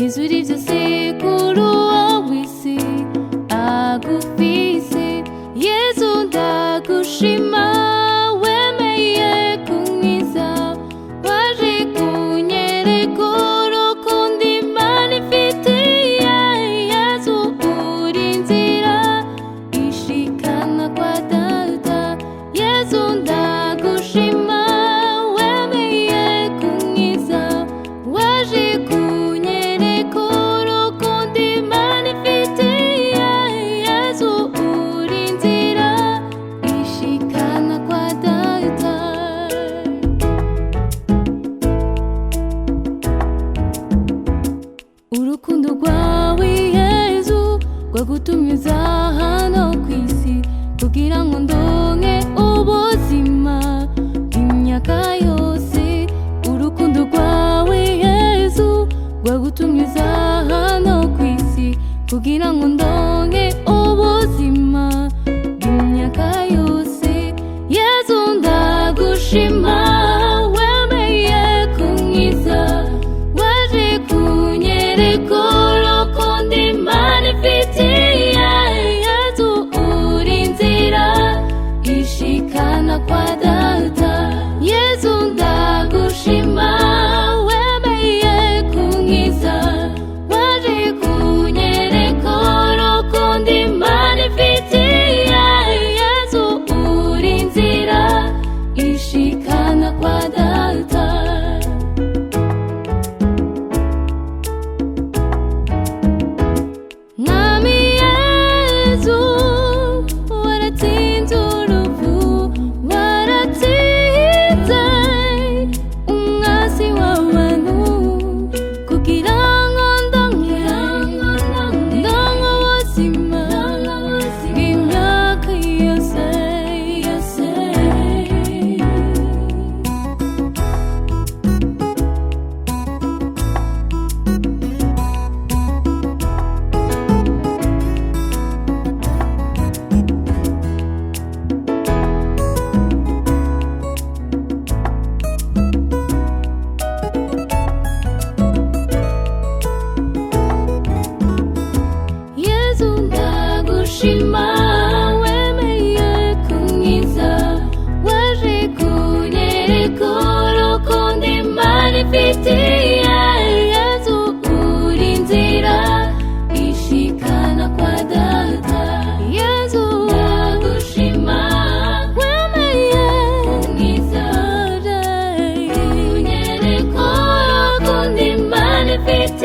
Izuri vyose kuri uwo w'isi agufise. Yezu ndagushima, wemeye kunkiza, waje kunyereka urukundo Imana ifitiye. Yezu uri inzira ishikana kwa Data. Yezu ndagushima, wemeye kunkiza, waje kunyereka urukundo Imana ifitiye. Yezu uri inzira ishikana kwa Data. Urukundo rwawe Yezu rwagutumye uza hano ku isi kugira ngo ndonke ubuzima bw'imyaka yose. Urukundo rwawe Yezu rwagutumye uza hano ku isi kugira ngo ndonke ubuzima bw'imyaka yose. Yezu ndagushima, wemeye kunkiza, waje kunyereka urukundo Imana ifitiye. Yezu uri inzira ishikana kwa Data. Yezu ndagushima, wemeye kunkiza, waje kunyereka urukundo Imana ifitiye. Yezu uri inzira ishikana kwa Data. Mwami Yezu, waratsinze urupfu, waratsinze umwasi w'abantu, kugira ngo ndonke, ndonke ubuzima bw'imyaka yose yose. Yezu ndagushima, wemeye kunkiza, waje kunyereka urukundo Imana ifitiye. Yezu uri inzira ishikana kwa Data. Yezu ndagushima, wemeye kunkiza, kunyereka urukundo Imana ifitiye.